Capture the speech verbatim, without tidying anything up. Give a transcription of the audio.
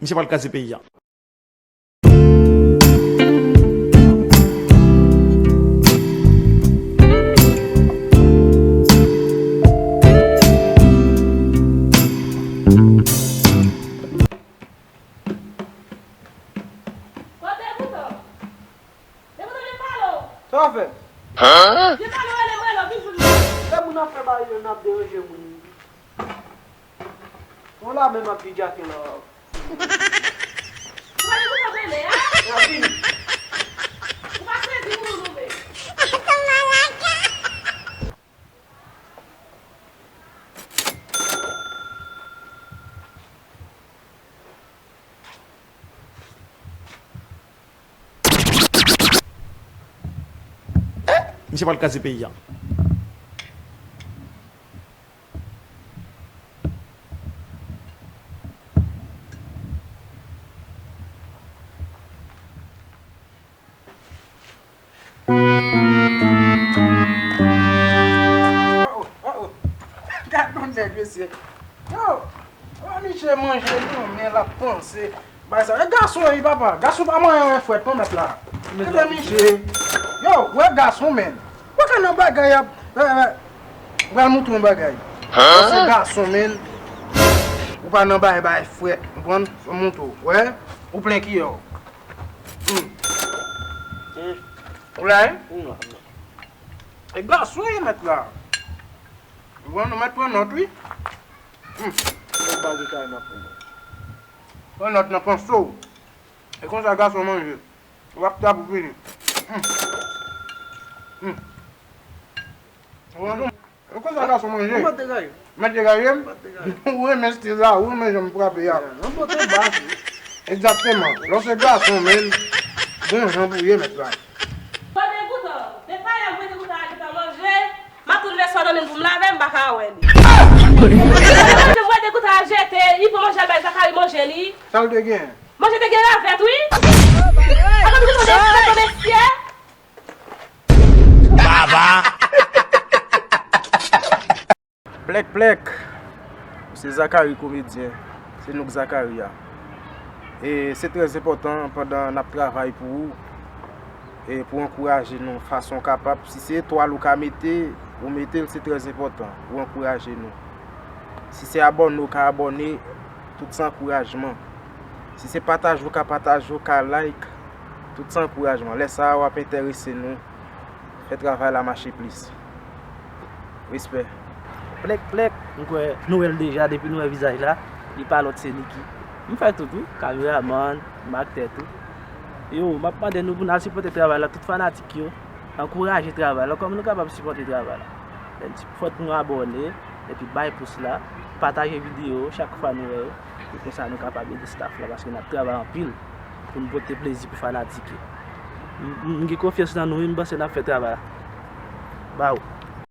Misye pral kraze peyi a. Kote Bouton? Debouton, vin pale w. Sa w fè? Vin pale w, rele m, rele w, vin jwenn mwen. Lè moun ap fè bagay yo, n ap deranje moun. Yon lame m ap jijake la. Ou pa Debouton, rele a? N ap vini. Ou pa sezi moun ou menm. Misye pral kraze peyi a. Oh, oh, oh. Gad yon nèg, mesye. Yo, wè misye manje li, men l ap panse. Bay sa. E gason wi, papa. Gason pa manyen yon frèt non, mèt la. Kite misye. Yo, wè gason, men. Ou pa ka nan bagay ap, eh, eh, pral montre yon bagay. Ou se gason, men. Ou pa nan bay, bay frèt. Konprann? Ou montre w. Wè? Ou plen kiyè w. Hmm. Ou la, wi? E gason ye mèt la. Ou konn nou mèt pran nòt, wi. Hmm. Pran nòt nan panse w. E konsa gason manje. W ap ta pou fini. Hmm. Hmm. Ou konn sa gason manje? Mwen te gaye. Mwen te gaye? Mwen te gaye. Ou renmen stil la, ou renmen jan m frape a. Yon bote baz, wi. Egzakteman. Lè w se gason, men, bon jan pou ye mèt la. Mwen te kontan. Depi yè mwen te kontan al gentan manje. M ap tou leve sò nan men pou m lave, m pa ka wè li. Mwen te kontan al jete, li pran manje al bay Zakari manje li. Sa l te gen? Manje te gen ravèt, wi. Avan nou te kontan al mesye. Baba. Plèk, plèk. Se Zakari komedyen. Se nou k Zakari a. E se trè enpòtan pandan n ap travay pou ou, e pou ankouraje nou fason w kapab. Si se etwal ou ka mete, ou mete l, se trè enpòtan pou ankouraje nou. Si se abòne ou ka abòne, tout se ankourajman. Si se pataje ou ka pataje, ou ka like, tout se ankourajman. Lè sa a, w ap enterese nou. Fè travay la mache plis. Respè. Plèk, plèk, m kwè nou wè l deja, depi nou wè vizaj la, li pa lòt, se Niki. M fè tout, wi, kameramann, m aktè tou. Yo, m ap mande nou pou n al sipòte travay la, tout fanatik yo, ankouraje travay la, kòm nou kapab sipòte travay la. Fòk nou abòne, epi bay pous la, pataje videyo chak fwa nou wè yo, pou konsa nou kapab ede staff la, paske n ap travay anpil pou n pote plezi pou fanatik yo. M, m, m gen konfyans nan nou, wi, m panse n ap fè travay la. Ba ou.